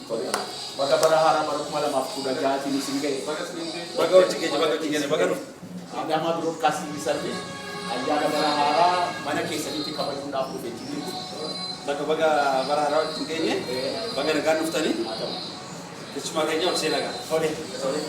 Baga bara haaraa bara 2016tiin isin ga'e. Baga hojii keenya, baga hojii keenya, baga dhufu. Adaamaa Broadcasting Service ayyaana bara haaraa mana keessanitti kabajuudhaaf dhufe jiru. Baga baga bara haaraa wajjin geenye, baga nagaan dhuftanii, keessumaa keenya ol seenaa gaa. Tole, tole.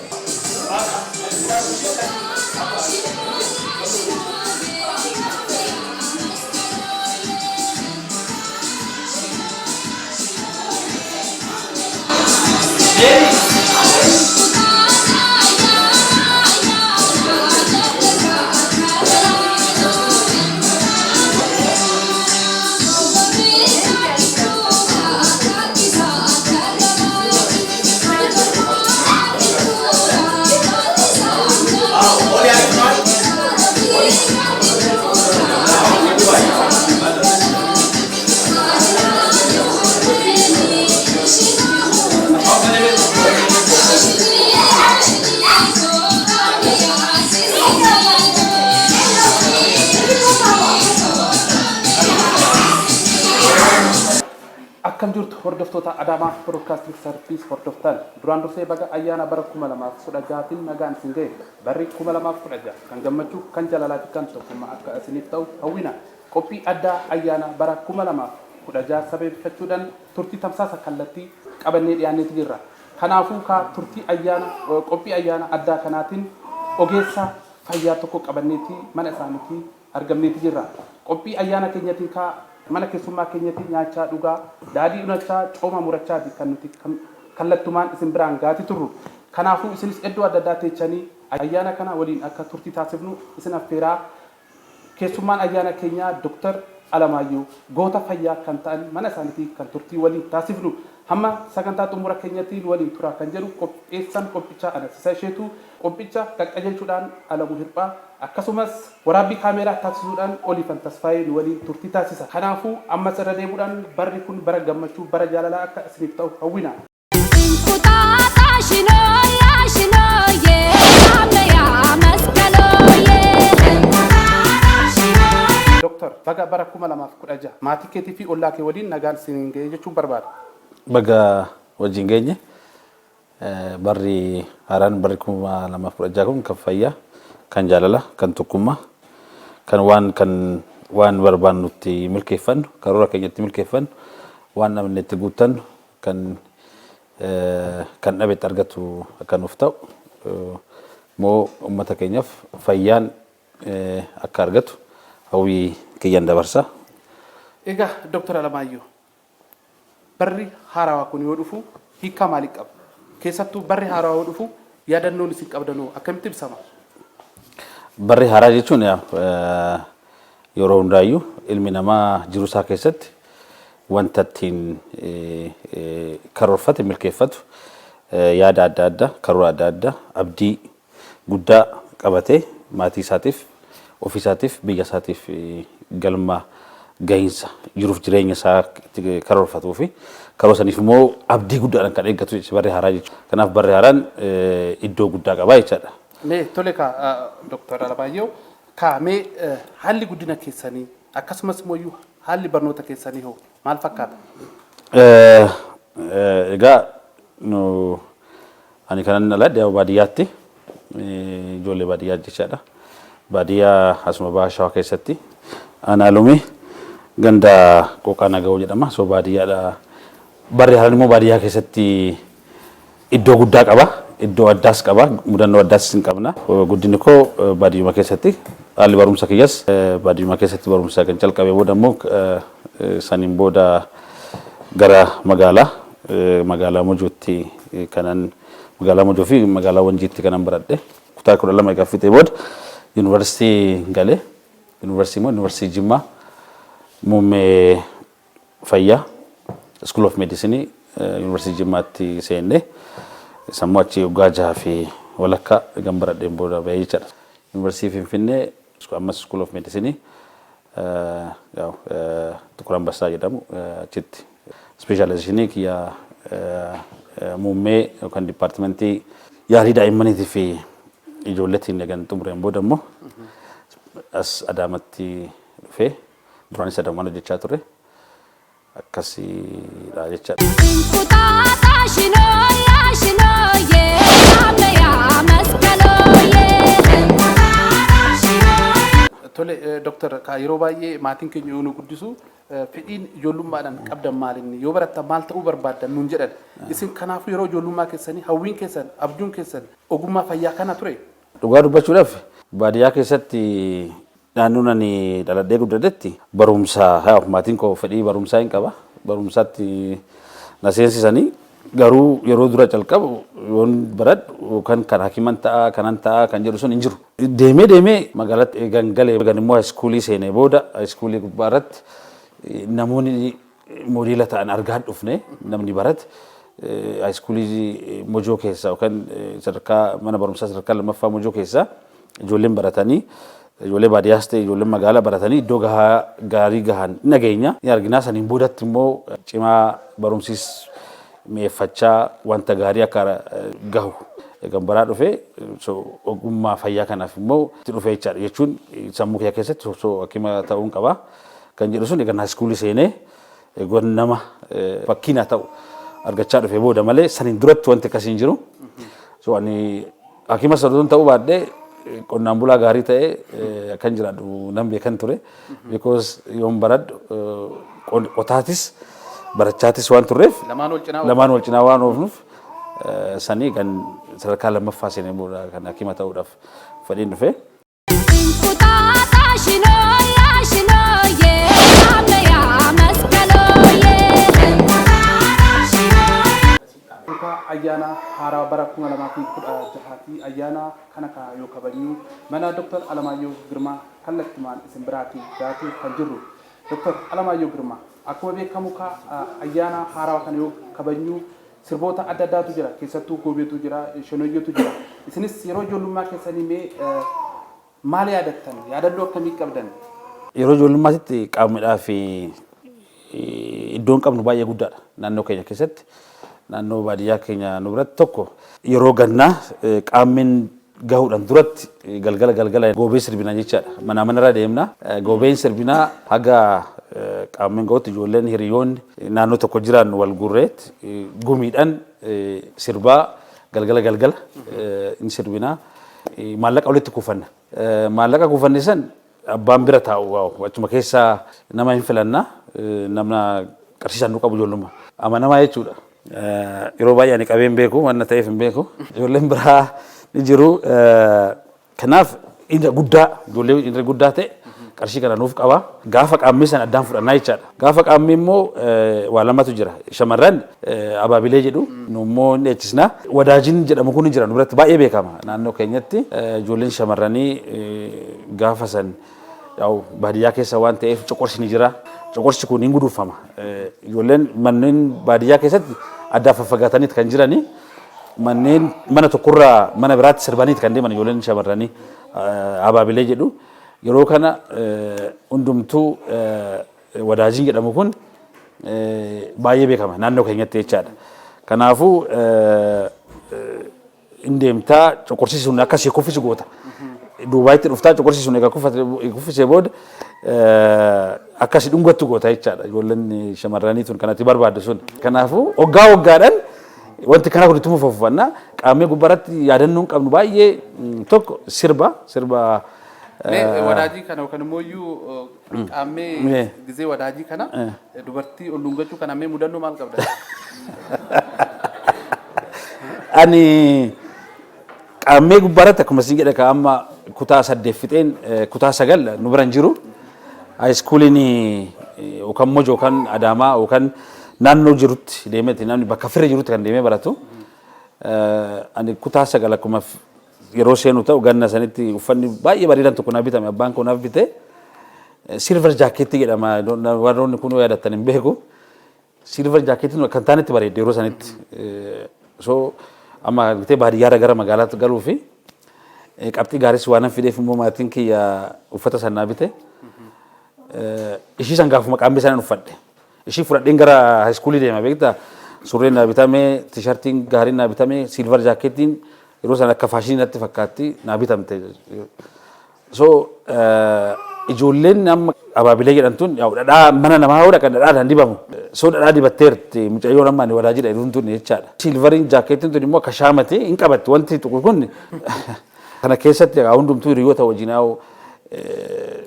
Akkam jirtu hordoftoota Adaamaa Broadcasting Service hordoftan? Duraan dursee baga ayyaana bara 2016tiin nagaan isin ga'e. Barri 2016 kan gammachuu, kan jaalalaa fi kan tokkummaa akka isiniif ta'u hawwina. Qophii addaa ayyaana bara 2016 sababeeffachuudhaan turtii tamsaasa kallattii qabannee dhiyaanneeti jirra. Kanaafuu kaa turtii ayyaana qophii ayyaana addaa kanaatiin ogeessa fayyaa tokko qabanneeti mana isaaniitii argamneeti jirra. Qophii ayyaana keenyatiin kaa mana keessummaa keenyatii nyaachaa, dhugaa, daadhii unachaa, cooma murachaati kan nuti kallattumaan isin biraan gaati turru. Kanaafuu isinis iddoo adda addaa teechanii ayyaana kana waliin akka turtii taasifnu isin affeeraa. Keessummaan ayyaana keenyaa Dr. Alamaayyoo goota fayyaa kan ta'an mana isaaniitii kan turtii waliin taasifnu. Hamma sagantaa xumura keenyatti nu waliin turaa kan jedhu qopheessaan qophichaa ana Sisaa Isheetuu, qophicha qaqqajeelchuudhaan Alamuu Hirphaa, akkasumas waraabbii kaameeraa taasisuudhaan Oliifan Tasfaayee nu waliin turtii taasisa. Kanaafuu ammas irra deebuudhaan barri kun bara gammachuu, bara jaalalaa akka isiniif ta'u hawwina. Doktar, baga bara 2016 maatii keetii fi ollaa kee waliin nagaan isiniin ga'e jechuun barbaada. Baga wajjin geenye. Barri haaraan barri 2016 kun kan fayyaa, kan jaalala, kan tokkummaa, kan waan kan waan barbaannu itti milkeeffannu, karoora keenya itti milkeeffannu, waan dhabne itti guuttannu, kan kan dhabe itti argatu akka nuuf ta'u immoo uummata keenyaaf fayyaan akka argatu hawwii kiyyan dabarsa. Egaa Dr. Alamaayyoo, barri haarawaa kun yoo dhufu hiikkaa maalii qaba? Keessattuu barri haarawaa yoo dhufu yaadannoon isin qabdanoo akkamitti ibsama? Barri haaraa jechuun yeroo hundaayyuu ilmi namaa jiruu isaa keessatti wanta ittiin karoorfate milkeeffatu, yaada adda addaa, karoora adda addaa, abdii guddaa qabatee maatii isaatiif, ofii isaatiif, biyya isaatiif galma gahiinsa jiruuf jireenya isaa itti karoorfatuu fi karoora saniif immoo abdii guddaadhaan kan eeggatu jechuudha barri haaraa jechuudha. Kanaaf barri haaraan iddoo guddaa qaba jechaadha. Mee tole kaa Dr. Alamaayyoo, kaa mee haalli guddina keessanii akkasumas immoo haalli barnoota keessanii hoo maal fakkaata? Egaa nu ani kanan dhaladhe baadiyyaatti, ijoollee baadiyyaa jechaadha. Baadiyyaa asuma Baha Shawaa keessatti aanaa Lumee ganda Qoqaa Naga'oo jedhama. So baadiyyaadha. Barri haaraan immoo baadiyyaa keessatti iddoo guddaa qaba. Iddoo addaas qaba. Mudannoo addaas hin qabna. Guddinni koo baadiyyuma keessatti. Haalli barumsa kiyyas baadiyyuma keessatti barumsa kan calqabe booda immoo saniin booda gara magaalaa Mojootti kanan magaalaa Mojoo fi magaalaa Wanjiitti kanan baradhe. Kutaa 12 egaa fixee booda yuunivarsiitii galee, yuunivarsiitii immoo yuunivarsiitii Jimmaa muummee fayyaa School of Medicine yuunivarsiitii Jimmaatti seenne. Sammuu achi waggaa jaha fi walakkaa egan baradheen booda bahee jechaadha. Yuunivarsiitii Finfinnee ammas School of Medicine Xuqur Ambassaa jedhamu achitti specialization kiyya muummee yookaan dipaartimentii yaalii daa'immaniitii fi ijoolleetiin egan xumureen booda immoo as Adaamatti dhufee, duraanis Adaamaan hojjechaa ture. Akkasiidha jechaadha. Tole Doktar, yeroo baay'ee maatiin keenya yoo nu guddisu fedhiin ijoollummaadhaan qabdan maalinni, yoo barattan maal ta'uu barbaaddan nuun jedhan. Isin kanaafuu yeroo ijoollummaa keessanii hawwiin keessan, abjuun keessan ogummaa fayyaa kana ture? Dhugaa dubbachuudhaaf, baadiyyaa keessatti, naannoon ani dhaladhee guddadhetti, barumsa maatiin koo fedhii barumsaa hin qaba. Barumsaatti na seensisanii, garuu yeroo dura calqabu yoon baradhu yookaan kan hakiman ta'a, kanan ta'a kan jedhu sun hin jiru. Deemee deemee magaalatti eegan galee eegan immoo high schoolii seenee booda, high schoolii gubbaa irratti namoonni moodeela ta'an argaa dhufne, namni barate high schoolii Mojoo keessa yookaan sadarkaa mana barumsaa sadarkaa lammaffaa Mojoo keessa ijoolleen baratanii, ijoollee baadiyyaas ta'e ijoolleen magaalaa baratanii iddoo gahaa gaarii gahan ni dhageenya. Ni arginaa. Saniin boodatti immoo cimaa barumsis mi'eeffachaa wanta gaarii akka gahu eegan baraa dhufe, ogummaa fayyaa kanaaf immoo itti dhufe jechaadha. Jechuun sammuu kiyya keessatti osoo hakima ta'uun qaba kan jedhu sun eegan high schoolii seenee eegan nama fakkii naa ta'u argachaa dhufe booda malee saniin duratti wanti akkasii hin jiru. So ani hakima sodoon ta'uu baadhee qonnaan bulaa gaarii ta'ee akkan jiraadhu nan beekan ture. Because yoon baradhu qotaatis barachaatis waan turreef, lamaan wal cinaa lamaan wal cinaa waan oofnuuf, sanii kan sadarkaa lammaffaa seenee booda kan hakima ta'uudhaaf fedhiin dhufe. Duukaa ayyaana haaraa bara 2016ti. Ayyaana kana ka yoo kabajnu mana Dr. Alamaayyoo Girmaa kallattimaan isin biraatii gaatii kan jirru. Dr. Alamaayyoo Girmaa, akkuma beekamu ka ayyaana haaraa kana yoo kabajnu sirboota adda addaatu jira. Keessattuu goobeetu jira, shanoyyeetu jira. Isinis yeroo ijoollummaa keessanii mee maal yaadattan? Yaadannoo akkamii qabdan? Yeroo ijoollummaatti qaamidhaa fi iddoon qabnu baay'ee guddaadha naannoo keenya keessatti. Naannoo baadiyyaa keenya nu biratti tokko yeroo gannaa qaammeen gahuudhaan duratti galgala galgala goobee sirbinaa jechaadha. Manaa manarra deemna. Goobeen sirbinaa haga qaammeen gahutti ijoolleen hiriyoonni naannoo tokko jiraannu wal gurreetti gumiidhaan sirbaa galgala galgala in sirbinaa. Maallaqa walitti kuufanna. Maallaqa kuufanne san abbaan bira taa'u achuma keessaa nama hin filanna, namna qarshii saanduu qabu, ijoollummaa amanamaa jechuudha. Yeroo baay'ee ani qabee hin beeku, waan ta'eef hin beeku. Ijoolleen biraa ni jiru. Kanaaf inni guddaa, ijoollee inni guddaa ta'e qarshii kana nuuf qaba. Gaafa qaammee sana addaan fudhannaa jechaadha. Gaafa qaammee immoo waa lamatu jira. Shamarran abaabilee jedhu, nu immoo hin dheechisna. Wadaajin jedhamu kun jira, nu biratti baay'ee beekama naannoo keenyatti. Ijoolleen shamarranii gaafa san yaa'u baadiyyaa keessa waan ta'eef coqorsi ni jira. Coqorsi kun hin guduunfama. Ijoolleen manneen baadiyyaa keessatti addaa faffagaataniit kan jiranii. Manneen mana tokkorraa mana biraatti sirbaniit kan deeman ijoolleen shamarranii abaabilee jedhu. Yeroo kana hundumtuu wadaajiin jedhamu kun baay'ee beekama naannoo keenyatti jechaadha. Kanaafuu hin deemtaa, coqorsi sun akkasii kuffisu goota. Duubaa itti dhuftaa, coqorsi sun egaa kuffisee booda akkasii dhungattu goota jechaadha. Ijoolleen shamarranii tun kanatti barbaaddu sun. Kanaafuu waggaa waggaadhaan wanti kana kun itti fufa. Qaammee gubbaarratti yaadannoon qabnu baay'ee tokko sirba sirba. Mee wadaajii kana yookaan immoo iyyuu qaammee gizee wadaajii kana dubartii ol dhungachuu kana mee mudannoo maal qabda? Ani qaammee gubbaarratti akkuma isin jedhe ka amma kutaa 8 fixeen kutaa 9 nu bira hin jiru. High schooliin yookaan Mojo yookaan Adaamaa yookaan naannoo jirutti deemeeti, namni bakka firri jirutti kan deemee baratu. Ani kutaa 9 akkuma yeroo seenu ta'u ganna sanitti uffanni baay'ee bareedaan tokko naaf bitame, abbaan koo naaf bite. Silver jaakeettii jedhama, warroonni kun yoo yaadattan hin beeku. Silver jaakeettiin kan taanetti bareedde yeroo sanitti. So amma bitee baadiyyaarra gara magaalaatti galuu fi qabxii gaariis waan nan fideef immoo maatiin kiyya uffata san naa bite. Ishii san gaafuma qaammee sanan uffadhe. Ishii fudhadheen gara high schoolii deema, beektaa. Surreen naa bitame, tishartiin gaariin naa bitame, silver jaakeettiin yeroo sana akka faashinii natti fakkaatti naa bitamte. So ijoolleen amma Abaabilee jedhamtuun dhadhaa mana namaa yoo dhaqan dhadhaadhaan dibamu. So dhadhaa dibatteerti mucayyoon amma ani wadaajidha jedhuun tun jechaadha. Silveriin jaakeettiin tun immoo akka shaamate hin qabatti wanti tuqu kun. Kana keessatti egaa hundumtuu hiriyoota wajjin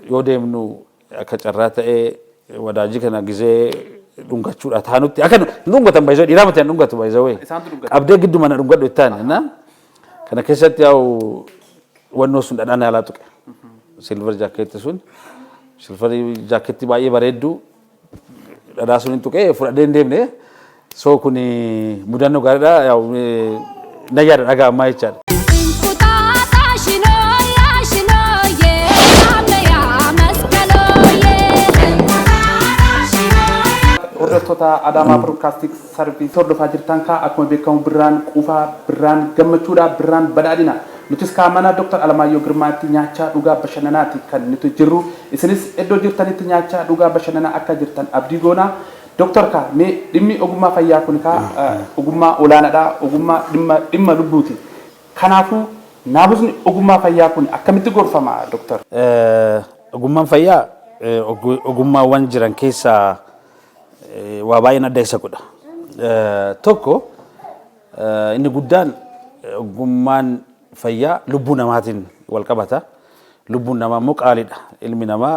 yoo deemnu akka carraa ta'ee wadaajii kana gizee dhungachuudha taanutti akka dhungatan baay'isoo dhiiraa miti dhungatu baay'isoo. Isaantu dhungata. Qabdee gidduu mana dhungadhu ittaan na kana keessatti yaa'u wannoo sun dhadhaan yaalaa tuqe. Silver jaakeetti sun silver jaakeetti baay'ee bareedduu dhadhaa sun hin tuqee fudhadhee hin deemne. So kun mudannoo gaariidha, yaa'u na yaada dhagaa ammaa jechaadha. Hordoftoota Adaamaa Broadcasting Service hordofaa jirtan kaa, akkuma beekamu birraan quufaa, birraan gammachuudha, birraan badhaadhina. Nutis kaa mana Dr. Alamaayyoo Girmaatti nyaachaa, dhugaa, bashannanaati kan nuti jirru. Isinis iddoo jirtanitti nyaachaa, dhugaa, bashannanaa akka jirtan abdii goonaa. Dr. kaa mee dhimmi ogummaa fayyaa kun kaa ogummaa olaanaadha, ogummaa dhimma lubbuuti. Kanaafuu naamusni ogummaa fayyaa kun akkamitti gorfama, Dr.? Ogummaan fayyaa ogummaawwan jiran keessaa waa baay'een adda isa godha. Tokko, inni guddaan, ogummaan fayyaa lubbuu namaatiin wal qabata. Lubbuun namaa immoo qaaliidha. Ilmi namaa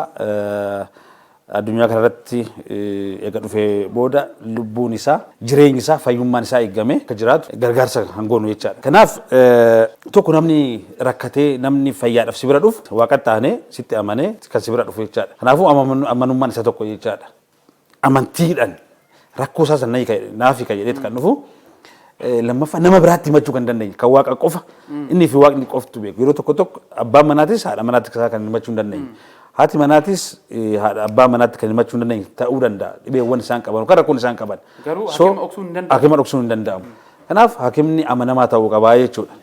addunyaa kanarratti eega dhufee booda lubbuun isaa, jireenyi isaa, fayyummaan isaa eegamee akka jiraatu gargaarsa kan goonu jechaadha. Kanaaf tokko, namni rakkatee namni fayyaadhaaf si bira dhufu waaqatti aanee sitti amanee kan si bira dhufu jechaadha. Kanaafuu amanummaan isa tokko jechaadha. Amantiidhaan rakkoo isaa sana naaf hiika jedheet kan dhufu. Lammaffaa, nama biraatti himachuu kan dandeenye kan waaqa qofa inni fi waaqni qoftu beeku. Yeroo tokko tokko abbaan manaatis haadha manaatti isaa kan himachuu hin dandeenye. Haati manaatis haadha abbaa manaatti kan himachuu hin dandeenye ta'uu danda'a. Dhibeewwan isaan qaban yookaan rakkoon isaan qaban. Garuu So, hakima dhoksuun hin danda'amu. Hakima dhoksuun hin danda'amu. Kanaaf hakimni amanamaa ta'uu qabaa jechuudha.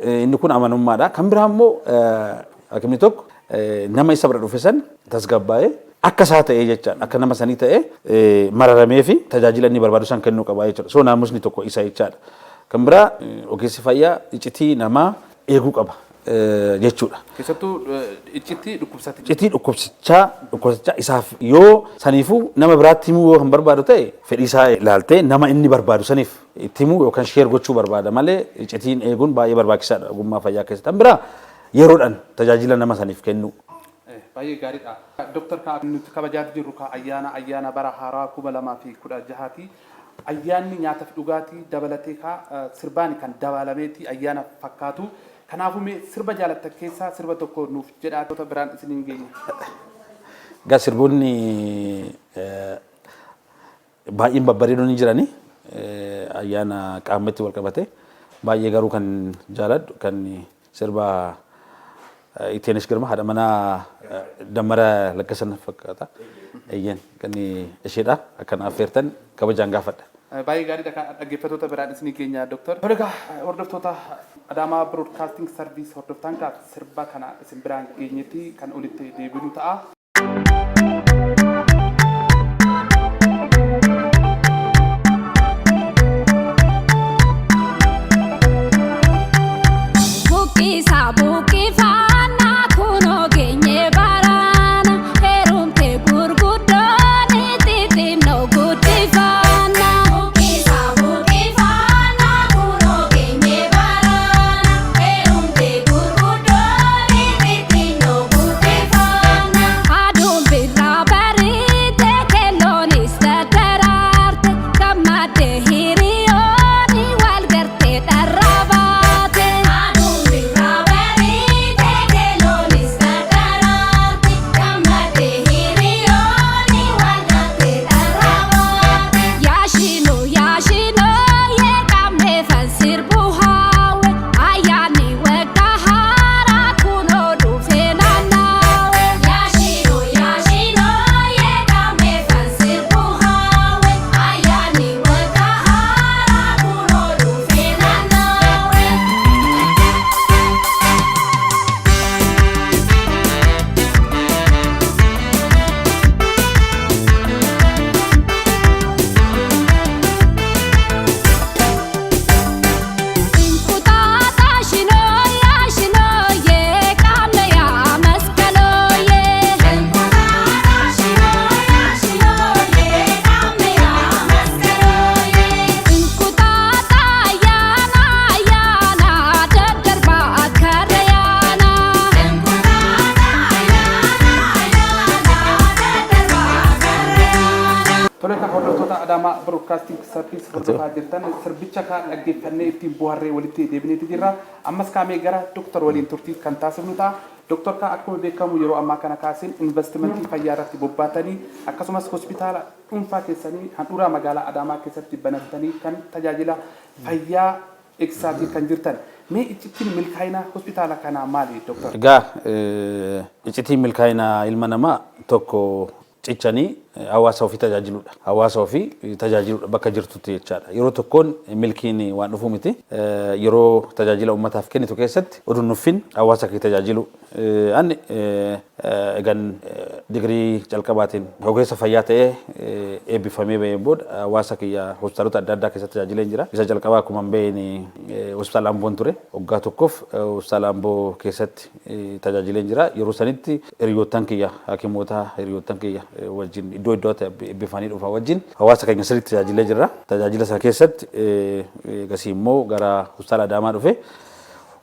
Inni kun amanummaadha. Kan biraa immoo hakimni tokko nama isa bira dhufe san tasgabbaa'ee akka isaa ta'ee jechaadha. Akka nama sanii ta'ee mararamee fi tajaajila inni barbaadu san kennuu qabaa jechuudha. So naamusni tokko isa jechaadha. Kan biraa, ogeessi fayyaa iccitii namaa eeguu qaba jechuudha. Keessattuu iccitii dhukkubsati. Iccitii dhukkubsichaa isaaf yoo saniifuu nama biraatti himuu yoo kan barbaadu ta'e, fedhii isaa ilaaltee nama inni barbaadu saniif itti himuu yookaan share gochuu barbaada malee iccitiin eeguun baay'ee barbaachisaadha ogummaa fayyaa keessatti. Kan biraa, yeroodhaan tajaajila nama saniif kennuu. Baay'ee gaariidha. Dooktar, kaa nuti kabajaa jirru kaa ayyaana bara haaraa 2016ti. Ayyaanni nyaataaf dhugaatii dabalatee kaa sirbaani kan dabalameeti ayyaana fakkaatu. Kanaafuu mee sirba jaalattan keessaa sirba tokko nuuf jedhaa biraan isiniin geenya. Egaa sirboonni baay'een babbareedoon ni jirani. Ayyaana qaamatti wal qabate. Baay'ee garuu kan jaaladhu kan sirba Iteenesh Girma, haadha manaa Dammara Laggasan fakkaata. Eeyyeen, kan isheedha. Akkan affeertan kabajaan gaafadha. Baay'ee gaariidha, kan dhaggeeffattoota biraan isinii geenya, Dooktar. Tole egaa, hordoftoota Adaamaa Broadcasting Service hordoftaan kaa sirba kana isin biraan geenyetti kan olitti deebinu ta'a. Buqqisa buqqifaannaa kunoo geenye baraana, heerumte gurguddoon xixinnoo guddifaana. Buqqisa buqqifaannaa kunoo geenye baraana, heerumte gurguddoon xixinnoo guddifaana. Adaamaa Broadcasting Service hordofaa jirtan, sirbicha kaa dhaggeeffannee ittiin bohaarree walitti deebineeti jirra. Ammas kaamee gara Doktor waliin turtii kan taasifnu ta'a. Doktor, kaa akkuma beekamu yeroo ammaa kana kaasin investimentii fayyaa irratti bobbaatanii, akkasumas hospitaala dhuunfaa keessanii handhuuraa magaalaa Adaamaa keessatti banattanii kan tajaajila fayyaa eegsisaatii kan jirtan. Mee iccittiin milkaa'ina hospitaala kanaa maali, Doktor? Egaa, iccitiin milkaa'ina ilma namaa tokko cichanii hawaasa ofii tajaajiluudha. Hawaasa ofii tajaajiluudha bakka jirtutti jechaadha. Yeroo tokkoon milkiin waan dhufu miti. Yeroo tajaajila uummataaf kennitu keessatti oduu nuffin hawaasa kee tajaajilu. Ani egan digirii calqabaatiin ogeessa fayyaa ta'ee eebbifamee baheen booda hawaasa kiyya hospitaalota adda addaa keessatti tajaajilee jira. Isa jalqabaa akkuma baheen hospitaala Amboon ture. Waggaa tokkoof hospitaala Amboo keessatti tajaajilee jira. Yeroo sanitti hiriyoottan kiyya, hakimoota hiriyoottan kiyya wajjin, iddoo iddootti eebbifanii dhufan wajjin hawaasa keenya sirriitti tajaajilee jirra. Tajaajila sana keessatti egasii immoo gara hospitaala Adaamaa dhufe.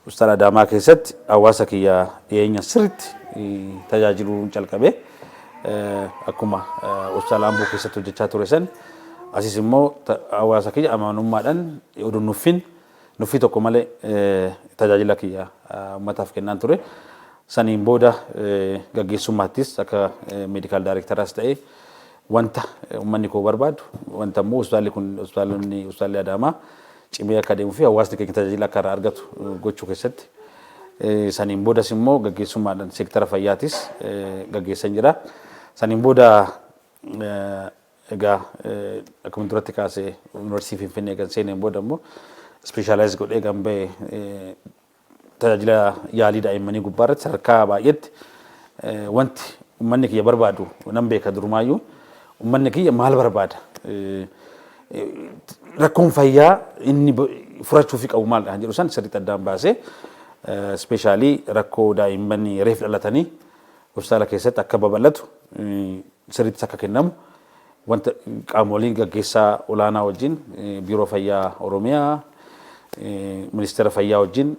Hospitaala Adaamaa keessatti hawaasa kiyya dhiyeenya sirriitti tajaajiluu calqabe. Akkuma hospitaala Amboo keessatti hojjechaa ture san, asis immoo hawaasa kiyya amanummaadhaan oduu nuffin, nuffii tokko malee tajaajila kiyya uummataaf kennaan ture. Saniin booda gaggeessummaattis akka medical directoraas ta'ee wanta uummanni koo barbaadu, wanta immoo hospitaalli kun, hospitaalonni, hospitaalli Adaamaa cimee akka adeemuu fi hawaasni keenya tajaajila akka irraa argatu gochuu keessatti, saniin boodas immoo gaggeessummaadhaan seektara fayyaatis gaggeessan jira. Saniin booda egaa akkuma duratti kaasee Yuunivarsiitii Finfinnee kan seeneen booda immoo specialize godhee kan bahe tajaajila yaalii daa'immanii gubbaa irratti sadarkaa baay'eetti wanti uummanni kiyya barbaadu nan beeka. Durumaayyuu uummanni kiyya maal barbaada, rakkoon fayyaa inni furachuufi qabu maal kan jedhu san sirriitti addaan baasee, specially rakkoo daa'imman reef dhalatanii hospitaala keessatti akka babal'atu, sirriittis akka kennamu, wanta qaamolee gaggeessaa olaanaa wajjin, biiroo fayyaa Oromiyaa, ministeera fayyaa wajjin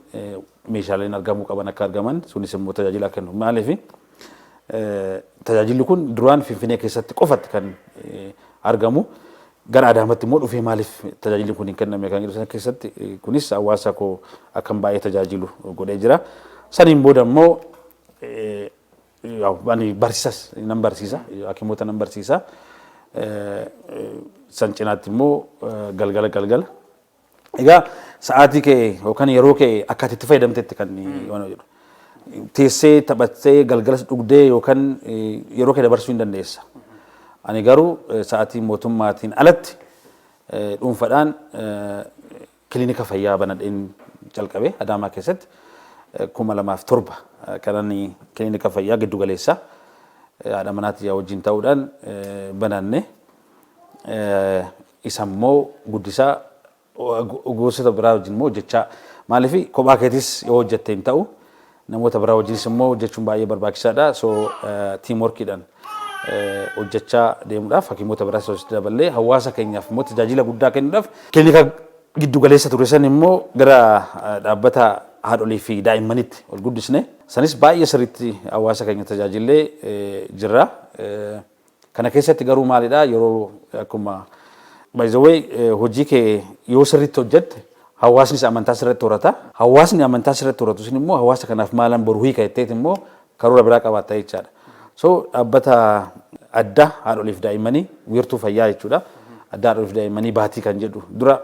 meeshaaleen argamuu qaban akka argaman, sunis immoo tajaajila kennu. Maaliif, tajaajilli kun duraan Finfinnee keessatti qofatti kan argamu gara Adaamatti immoo dhufee maaliif tajaajilli kun hin kenname kan jedhu sana keessatti, kunis hawaasa koo akkan baay'ee tajaajilu godhee jira. Saniin booda immoo ani barsiisas, nan barsiisa, hakimoota nan barsiisa. San cinaatti immoo galgala galgala. Egaa sa'aatii kee yookaan yeroo kee akka ati itti fayyadamtetti kan waan jedhu. Teessee taphattee galgalas dhugdee yookaan yeroo kee dabarsuu hin dandeessa. Ani garuu sa'aatii mootummaatiin alatti dhuunfaadhaan kilinika fayyaa banadheen calqabe. Adaamaa keessatti 2007 kanan kilinika fayyaa giddu galeessaa haadha manaatii wajjin ta'uudhaan bananne. Isa immoo guddisaa gosoota biraa wajjin immoo hojjechaa, maaliif kophaa keetis yoo hojjette hin ta'u, namoota biraa wajjinis immoo hojjechuun baay'ee barbaachisaadha. So teamworkiidhaan hojjechaa deemuudhaaf hakiimota biraas hojii daballee hawaasa keenyaaf immoo tajaajila guddaa kennuudhaaf kilinika giddu galeessa ture san immoo gara dhaabbata haadholii fi daa'immanitti ol guddisne. Sanis baay'ee sirriitti hawaasa keenya tajaajillee jirra. Kana keessatti garuu maalidha, yeroo akkuma, by the way, hojii kee yoo sirriitti hojjette hawaasnis amantaa sirriitti horata. Hawaasni amantaa sirriitti horatu sun immoo hawaasa kanaaf maalan boru hiika jetteet immoo karoora biraa qabaatta jechaadha. So dhaabbata adda haadholiif daa'immanii, wiirtuu fayyaa jechuudha. Adda haadholiif daa'immanii Baatii kan jedhu dura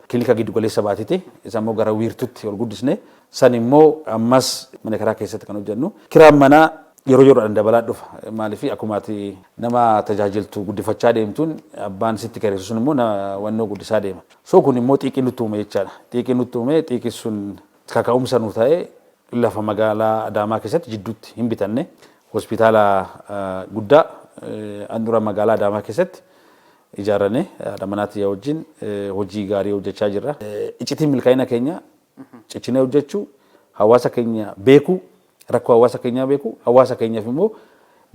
kilinika giddu galeessa Baatiiti. Isa immoo gara wiirtutti ol guddisne. San immoo ammas mana kiraa keessatti kan hojjennu. Kiraan manaa yeroo yeroodhaan dabalaa dhufa. Maaliif, akkuma ati nama tajaajiltu guddifachaa deemtuun abbaan sitti kireessu sun immoo wannoo guddisaa deema. So kun immoo xiiqii nutti uume jechaadha. Xiiqii nutti uume, xiiqii sun kaka'umsa nu ta'e lafa magaalaa Adaamaa keessatti jidduutti hin bitanne. Hospitaala guddaa handhuura magaalaa Adaamaa keessatti ijaarrane haadha manaatii wajjin hojii gaarii hojjechaa jirra. Iccitiin milkaa'ina keenya cichinee hojjechuu, hawaasa keenya beekuu, rakkoo hawaasa keenyaa beekuu, hawaasa keenyaaf immoo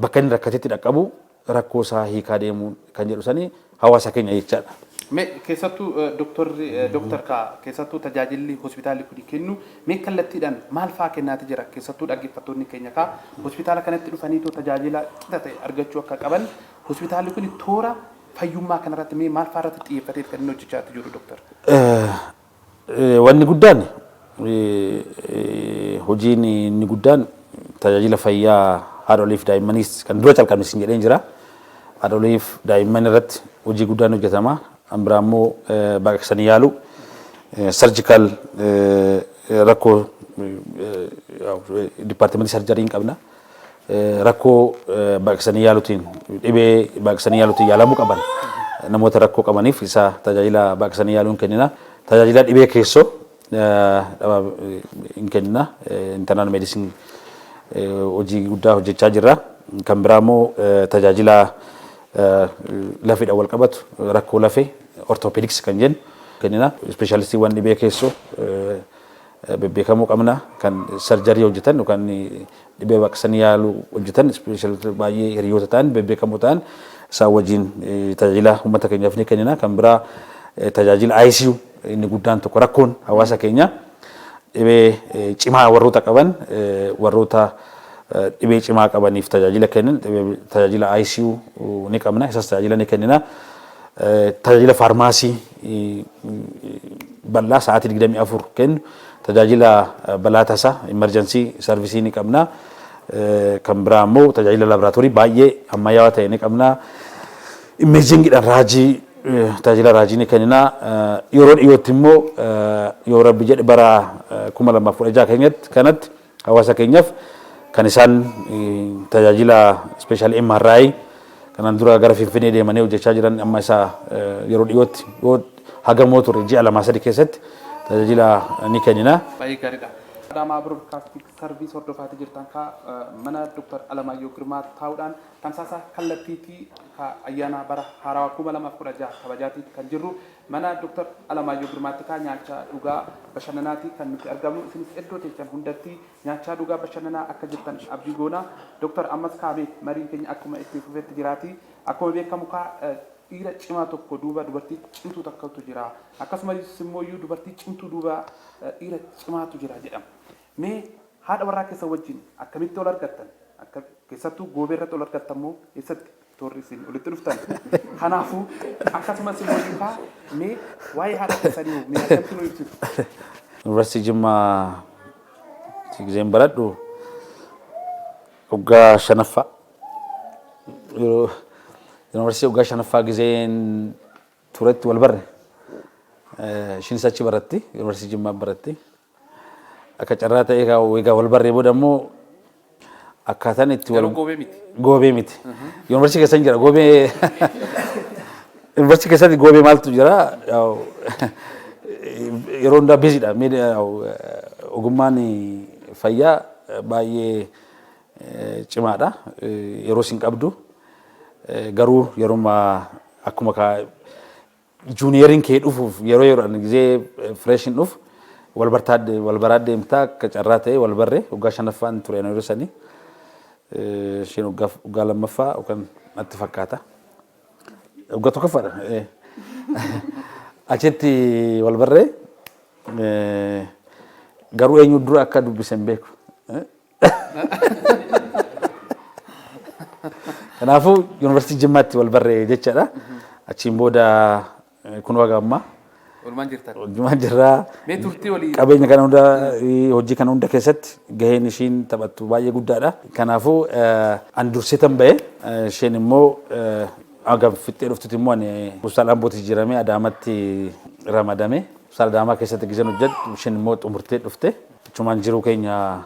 bakka inni rakkatetti dhaqqabu, rakkoo isaa hiikaa deemuu kan jedhu sanii hawaasa keenya jechaadha. Mee keessattuu doktorri, doktar kaa, keessattuu tajaajilli hospitaalli kun kennu mee kallattiidhaan maal fa'aa kennaati jira? Keessattuu dhaggeeffattoonni keenya kaa hospitaala kanatti dhufaniitoo tajaajila qixa ta'e argachuu akka qaban, hospitaalli kun toora Fayyummaa kanarratti mee maal fa'aa irratti xiyyeeffatee kan inni hojjechaa jiru, Dooktar? Wanni guddaan, hojiin inni guddaan tajaajila fayyaa haadholiif daa'immaniis kan dura calqabne sin jedheen jira. Haadholiif daa'imman irratti hojii guddaan hojjetama. Kan biraa immoo baqaqsanii yaalu, surgical rakkoo, departmentii surgery hin qabna. Rakkoo baqaqsanii yaaluutiin, dhibee baqaqsanii yaaluutiin yaalamuu qaban, namoota rakkoo qabaniif isa tajaajila baqaqsanii yaaluu hin kennina. Tajaajila dhibee keessoo hin kennina. Internal medicine hojii guddaa hojjechaa jirra. Kan biraa immoo tajaajila lafeedhaan wal qabatu, rakkoo lafee, orthopedics kan jennu kennina. Ispeeshaalistiiwwan dhibee keessoo bebbeekamoo qabna, kan surgery hojjetan yookaan dhibee baqaqsanii yaaluu hojjetan, ispeeshaalistii baay'ee hiriyoota ta'an, bebbeekamoo ta'an, isaan wajjin tajaajila uummata keenyaaf ni kennina. Kan biraa tajaajila ICU inni guddaan tokko, rakkoon hawaasa keenya dhibee cimaa warroota qaban, warroota dhibee cimaa qabaniif tajaajila kennan, tajaajila ICU ni qabna, isas tajaajila ni kennina. Tajaajila faarmaasii bal'aa sa'aatii 24 kennu, tajaajila balaa tasaa, emergency service ni qabna. Kan biraa immoo tajaajila laaboraatoorii baay'ee ammayyaawaa ta'e ni qabna. Imagingiidhaan raajii, tajaajila raajii ni kennina. Yeroo dhiyootti immoo, yoo Rabbi jedhe, bara 2016 keenyatti kanatti hawaasa keenyaaf kan isaan tajaajila special MRI kanaan dura gara Finfinnee deemanii hojjechaa jiran, amma isaa yeroo dhiyootti, yoo hagamoo ture ji'a 2-3 keessatti tajaajila ni kennina. Baay'ee gaariidha. Adaamaa Broadcasting Service hordofaatii jirtan kaa mana Dr. Alamaayyoo Girmaa taa'uudhaan tamsaasa kallattiitii ka ayyaana bara haarawaa 2016 kabajaatii kan jirru. Mana Dr. Alamaayyoo Girmaatti kaa nyaachaa, dhugaa, bashannanaatii kan nuti argamnu. Isinis iddoo teessan hundatti nyaachaa, dhugaa, bashannanaa akka jirtan abdii goona. Dr. ammas kaamee mariin keenya akkuma itti fufetti jiraati. Akkuma beekamu kaa dhiira cimaa tokko duuba dubartii cimtuu tokkotu jira. Akkasumas immoo iyyuu dubartii cimtuu duuba dhiira cimaatu jira jedhama. Mee haadha warraa keessa wajjin akkamitti ol argattan? Akka keessattuu Goobee irratti ol argattan moo eessatti toorri isin walitti dhuftan? Kanaafuu akkasumas immoo iyyuu kaa mee waa'ee haadha keessanii hoo mee akkamitti nu ibsitu? Yuunivarsiitii Jimmaa giseen baradhu waggaa shanaffaa, yeroo yuunivarsiitii waggaa shanaffaa giseen turetti wal barre. Ishiinis achi baratti, yuunivarsiitii Jimmaa baratti. Akka carraa ta'ee egaa wal barree booda immoo akkaataan itti wal Garuu Goobee miti. Goobee miti. Yuunivarsiitii keessa hin jira. Goobee yuunivarsiitii keessatti Goobee maaltu jira? Yeroo hundaa busydha. Ogummaan fayyaa baay'ee cimaadha. Yeroo isin qabdu garuu yeruma akkuma junioriin kee dhufuuf yeroo yeroodhaan gisee freshin dhufu wal bartaa, wal baraa deemtaa. Akka carraa ta'e wal barree waggaa shanaffaan ture yeroo sanii. Isheen waggaa lammaffaa yookaan natti fakkaata. Waggaa tokkoffaadha. Achitti wal barree, garuu eenyu dura akka dubbise hin beeku. Kanaafuu yuunivarsiitii Jimmaatti wal barree jechaadha. Achiin booda kun waga ammaa Oolmaan jirtan. Oolmaan jirraa. Mee turtii walii Qabeenya kana hunda, hojii kana hunda keessatti gaheen ishiin taphattu baay'ee guddaadha. Kanaafuu ani dursee tan ba'e, isheen immoo hanga fixxee dhuftutti immoo ani hospitaala Ambootti jijjiiramee Adaamatti ramadame. Hospitaala Adaamaa keessatti giseen hojjedhu isheen immoo xumurtee dhufte. Achumaan jiruu keenya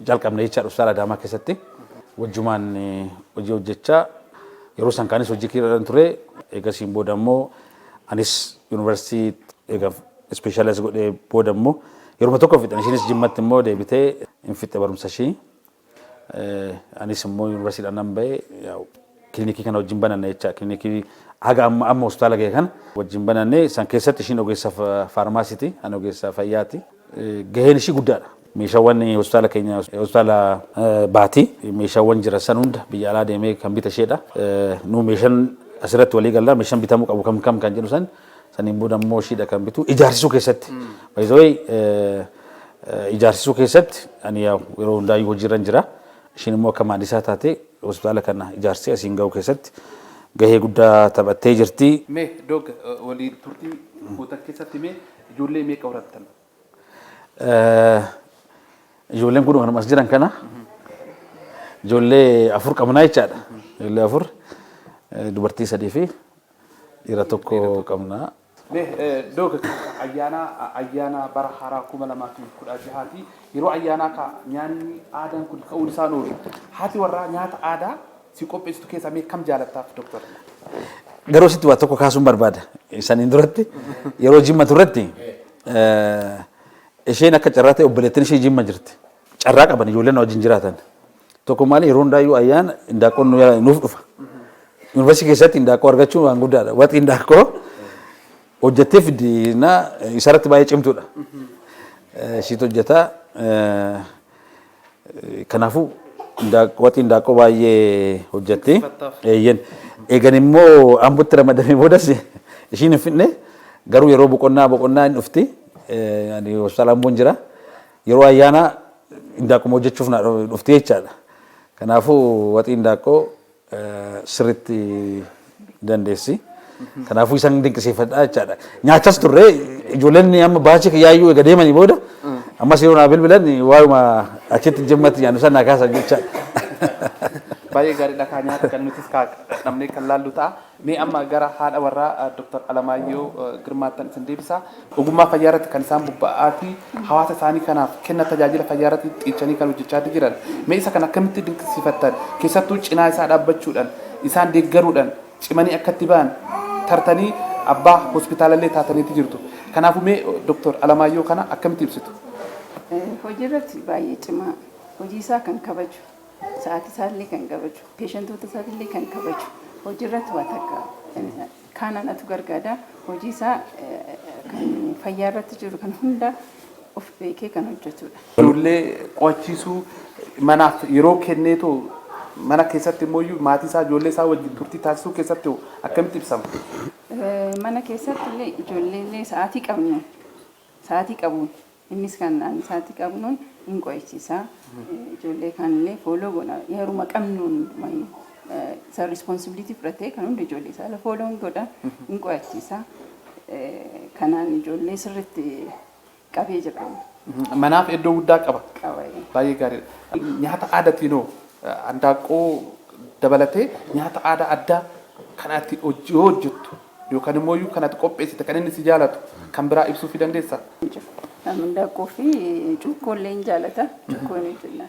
jalqabne jechaadha hospitaala Adaamaa keessatti. Wajjumaan hojii hojjechaa yeroo san kaanis hojii kiirra ture. Eegasiin booda immoo anis yuunivarsiitii eega specialize godhee booda immoo yeruma tokko fixan, ishiinis Jimmatti immoo deebitee hin fixxe barumsa ishii. Anis immoo yuunivarsiitiidhaan nan ba'e, kilinikii kana wajjin bananne jecha, kilinikii haga amma amma hospitaala ga'e kana wajjin bananne. San keessatti ishiin ogeessa faarmaasiiti, ani ogeessa fayyaati. Gaheen ishii guddaadha. Meeshaawwan hospitaala keenya, hospitaala Baatii, meeshaawwan jiran san hunda biyya alaa deemee kan bita isheedha. Nu meeshaan asirratti walii gallaa meeshaan bitamuu qabu kam kam kan jedhu san, saniin booda immoo ishiidha kan bitu. Ijaarsisuu keessatti. By the way, ijaarsisuu keessatti ani yeroo hundaayyuu hojiirra jira. Ishiin immoo akka maandisaa taate hospitaala kana ijaarsee asiin ga'uu keessatti gahee guddaa taphattee jirti. Mee Doc waliin turtii gootan keessatti mee ijoollee meeqa horattan? Ijoolleen kun kanuma as jiran kana ijoollee afur qabnaa jechaadha. Ijoollee afur, dubartii sadii fi dhiira tokko qabnaa. Mee Doc, ayyaana bara haaraa 2016ti. Yeroo ayyaanaa ka nyaanni aadaan kun ka'uun isaan oolu. Haati warraa nyaata aadaa si qopheessitu keessaa mee kam jaalattaaf, Doktor? Garuu sitti waa tokko kaasuun barbaada. Saniin duratti yeroo Jimma turretti isheen akka carraa ta'e obboleettiin ishee Jimma jirti. Carraa qaban ijoolleen wajjin jiraatan. Tokko maali, yeroo hundaayyuu ayyaana indaaqqoon nuuf dhufa. Yuunivarsiitii keessatti indaaqqoo argachuun waan guddaadha. Waxii indaaqqoo hojjettee fiddi na isarratti baay'ee cimtuudha. Ishiitu hojjetaa. Kanaafuu waxii indaaqqoo baay'ee hojjetti. Eeyyen. Eegan immoo Ambotti ramadamee boodas ishiin hin fidne, garuu yeroo boqonnaa boqonnaa hin dhufti. Ani hospitaala Amboon jira. Yeroo ayyaanaa indaaqquma hojjechuuf na dhufti jechaadha. Kanaafuu waxii indaaqqoo sirriitti dandeessi. Kanaafuu isaan dinqisiifadha jechaadha. Nyaachas turre, ijoolleen amma baachii kiyyaayyuu eega deemanii booda ammas yeroo naa bilbilan waayuma achitti Jimmatti nyaannu sana naa kaasan jechaadha. Baay'ee gaariidha kaa, nyaata kan nutis kaa dhamnee kan laallu ta'a. Mee amma gara haadha warraa Dr. Alamaayyoo Girmaattan isin deebisa. Ogummaa fayyaa irratti kan isaan bobba'aatii hawaasa isaanii kanaaf kenna tajaajila fayyaa irratti xiichanii kan hojjechaa jiran. Mee isa kan akkamitti dinqisiifattan? Keessattuu cinaa isaa dhaabbachuudhaan, isaan deeggaruudhaan cimanii akka itti ba'an tartanii abbaa hospitaalallee taataniitti jirtu. Kanaafuu mee Dr. Alamaayyoo kana akkamitti ibsitu? Hojii irratti baay'ee cimaa, hojii isaa kan kabaju, sa'aatii isaallee kan kabaju, patientoota isaatillee kan kabaju, hojii irratti waa takka kaanaan atu gargaara. Hojii isaa kan fayyaa irratti jiru kan hunda of beekee kan hojjetudha. Ijoollee qo'achiisuu, manaaf yeroo kenneetoo, mana keessatti immoo maatii isaa, ijoollee isaa wajjin turtii taasisuu keessatti akkamitti ibsama? Mana keessatti illee ijoollee illee sa'aatii qabnu, sa'aatii qabuun innis kan ani sa'aatii qabnuun hin qo'achiisa. Ijoollee kaanillee follow godha, yeruma qabnuun isa responsibility fudhatee kan hunda ijoollee isaa follow godha, hin qo'achiisa. Kanaan ijoollee sirriitti qabee jira. Manaaf iddoo guddaa qaba. Qaba. Baay'ee gaariidha. Nyaata aadaatiinoo handaaqqoo dabalatee nyaata aadaa addaa kan ati yoo hojjettu yookaan immoo kan ati qopheessite kan inni si jaalatu kan biraa ibsuu fi dandeessaa? Handaaqqoo fi cuukkoo illee hin jaalata. Cuukkoo ni hojjenna.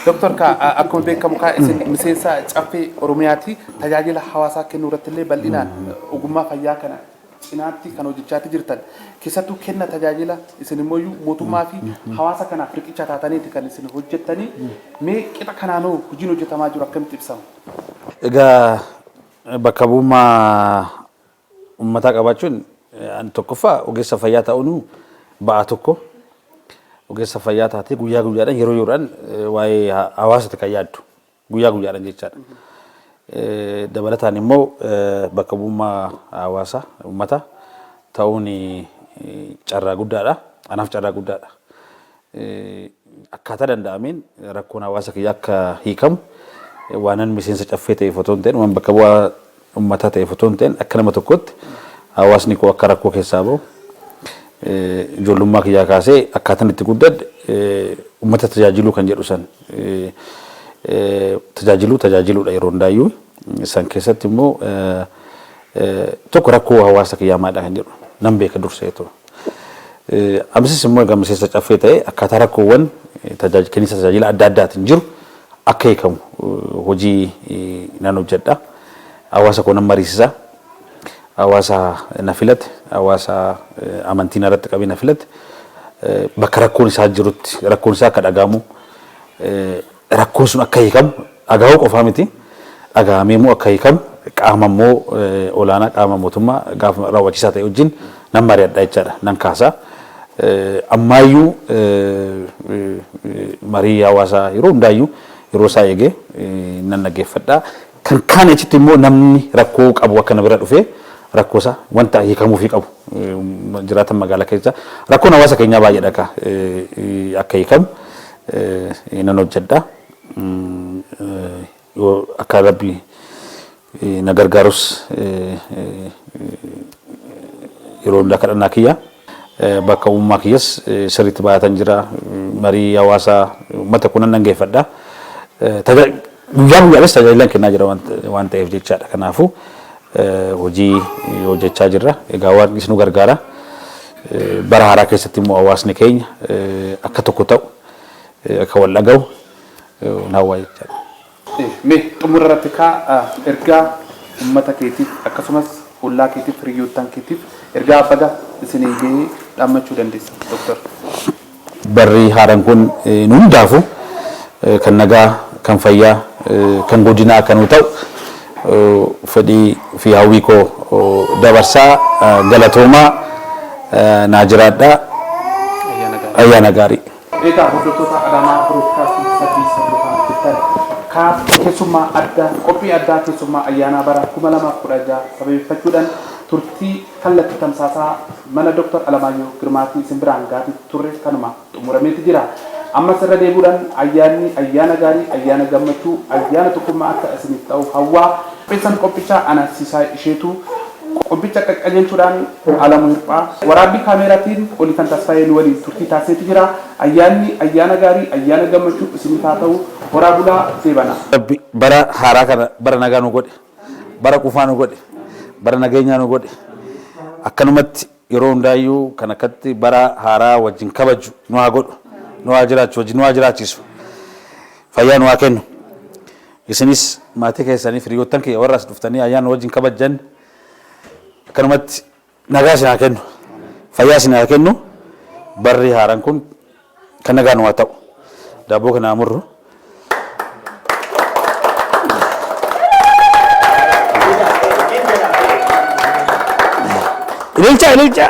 Doktor, kaa akkuma beekamu kaa isin miseensa Caffee Oromiyaati. Tajaajila hawaasaa kennuu irratti illee bal'inaan ogummaa fayyaa kana cinaatti kan hojjechaatti jirtan. Keessattuu kenna tajaajila isin immoo mootummaa fi hawaasa kanaaf riqicha taataniiti kan isin hojjettanii. Mee qixa kanaanoo hojiin hojjetamaa jiru akkamitti ibsama? Egaa bakka bu'ummaa uummataa qabaachuun tokkoffaa ogeessa fayyaa ta'uun ba'aa tokko. Ogeessa fayyaa taatee guyyaa guyyaadhaan, yeroo yeroodhaan waa'ee hawaasatti kan yaaddu guyyaa guyyaadhaan jechaadha. Dabalataan immoo bakka bu'ummaa hawaasaa uummata ta'uun carraa guddaadha. Anaaf carraa guddaadha. Akkaataa danda'ameen rakkoon hawaasa kiyyaa akka hiikamu waanan miseensa Caffee ta'eef otoo hin ta'in, waan bakka bu'aa uummataa ta'eef otoo hin ta'in, akka nama tokkotti hawaasni koo akka rakkoo keessaa bahu, ijoollummaa kiyyaa kaasee akkaataan itti guddadhe uummata tajaajiluu kan jedhu san, tajaajiluu tajaajiluudha yeroo hundaayyuu. San keessatti immoo tokko rakkoo hawaasa kiyyaa maalidha kan jedhu nan beeka durseetu. Amsis immoo egaa miseensa Caffee ta'e akkaataa rakkoowwan kenniinsa tajaajila adda addaatiin jiru akka hiikamu hojii nan hojjedha. Hawaasa koo nan mariisisa. Hawaasa na filate, hawaasa amantii narratti qabee na filate, bakka rakkoon isaa jirutti rakkoon isaa akka dhaga'amu, rakkoon sun akka hiikamu, dhaga'uu qofaa miti, dhaga'amee immoo akka hiikamu qaama immoo olaanaa, qaama mootummaa gaafa raawwachiisaa ta'e wajjin nan mari'adha jechaadha, nan kaasa. Ammaayyuu marii hawaasaa yeroo hundaayyuu yeroo isaa eegee nan dhaggeeffadha. Kan kaan achitti immoo namni rakkoo qabu akka na bira dhufee rakkoo isaa wanta hiikamuufii qabu, jiraatan magaalaa keessa rakkoon hawaasa keenyaa baay'eedha, akka hiikamu nan hojjedha. Yoo akka Rabbi Na gargaarus yeroo hundaa kadhannaa kiyya. Bakka uummaa kiyyas sirriitti baay'atan jira. Marii hawaasaa uummata kunan dhangeeffadha. Guyyaa guyyaanis tajaajilan kennaa jira waan ta'eef jechaadha. Kanaafuu hojii hojjechaa jirra. Egaa Waaqnis nu gargaara. Bara haaraa keessatti immoo hawaasni keenya akka tokko ta'u, akka wal dhaga'u hawwaa jechaadha. Mee xumura irratti kaa ergaa uummata keetiif akkasumas ollaa keetiif, hiriyoottan keetiif ergaa baga isinii gahee dhaammachuu dandeessa, Dooktar. Barri haaraan kun nu hundaafuu kan nagaa, kan fayyaa, kan godinaa akka nu ta'u fedhii fi hawwii koo dabarsaa. Galatoomaa, naa jiraadhaa. Ayyaana gaarii. Egaa hordoftoota Adaamaa Broadcasting Service hordofaa jirtan, kaa keessummaa addaa, qophii addaa keessummaa ayyaanaa bara 2016 sababeeffachuudhaan turtii kallattii tamsaasaa mana Dr. Alamaayyoo Girmaatii isin biraan gaatii turre kanuma xumurameeti jira. Ammas irra deebi'uudhaan ayyaanni ayyaana gaarii, ayyaana gammachuu, ayyaana tokkummaa akka isiniif ta'u hawwaa. Qopheessaan qophichaa ana Sisaay Isheetu, qophicha qajeelchuudhaan Alamuu Hirphaa, waraabbii kaameeraatiin Oliifan Tasfaayee nu waliin turtii taasiseeti jira. Ayyaanni ayyaana gaarii, ayyaana gammachuu isiniif haa ta'u. Horaa bulaa, deebana. Rabbi bara haaraa kana bara nagaa nu godhe, bara qufaa nu godhe, bara nageenyaa nu godhe. Akkanumatti yeroo hundaayyuu kan akkatti bara haaraa wajjin kabaju nu haa godhu, nu haa jiraachu, wajjin nu haa jiraachisu, fayyaa nu haa kennu. Isinis maatii keessanii, hiriyoottan kiyya warra as dhuftanii ayyaana wajjin kabajjan, akkanumatti nagaa isin haa kennu, fayyaa isin haa kennu. Barri haaraan kun kan nagaa nu haa ta'u. Daabboo kana haa murru. Ililcha, ililcha.